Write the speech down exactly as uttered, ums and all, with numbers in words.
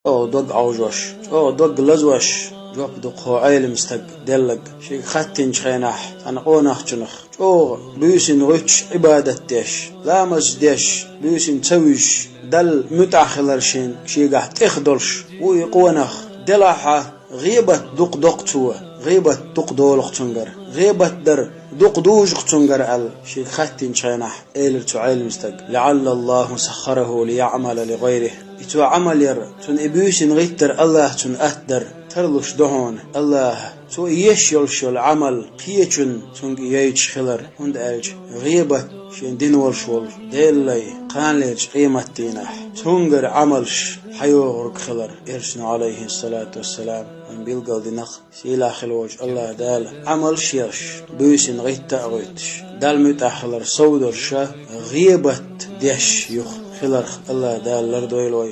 чӀогӀа дог Ӏовжош, чӀогӀа дог лазош жоп ду кхо Ӏелам стаг деллаг. Шийга хаттинчу хенахь цхьана къонахчунах, чӀогӀа буьйсанна гӀуьттуш Ӏибадат деш, ламаз деш, буьйсанна ца вуьжуш, Далла муьтӀахь хилар шен шегахь тӀех долуш ву и къонах. Делахь а гӀийбат дукха доккху цо, гӀийбат дукха долу-кх цуьнгара, гӀийбат дар дукха дужу-кх цуьнгара аьлла, шийга хаттинчу хенахь элира цу Ӏелам стага: «ЛаӀаллаллаху саххараху лияӀмала лигӀайрихӀ». И цо Ӏамал яр, цунна и буьйсанна гӀиттар АллахӀа цунна атта дар тарлуш ду хьуна. АллахӀа цо еш йолуш йолу Ӏамал кхечунна цуьнга йойтуш хилар, хӀунда аьлча гӀийбат шен дина волуш волу Делан лай кханалерчу къематдийнахь цуьнгара Ӏамалш хьайогӀург хилар. Элчано, Ӏалайхиссалату вассалам, вайна билгалдина-кх. Сийлахь хила волчу АллахӀа Дала Ӏамалш еш, буьйсанна гӀитта а гӀуьттуш, Далла муьтӀахь хилар совдолуш а, гӀийбат деш юха хиларх АллахӀа Дала лардойла вай.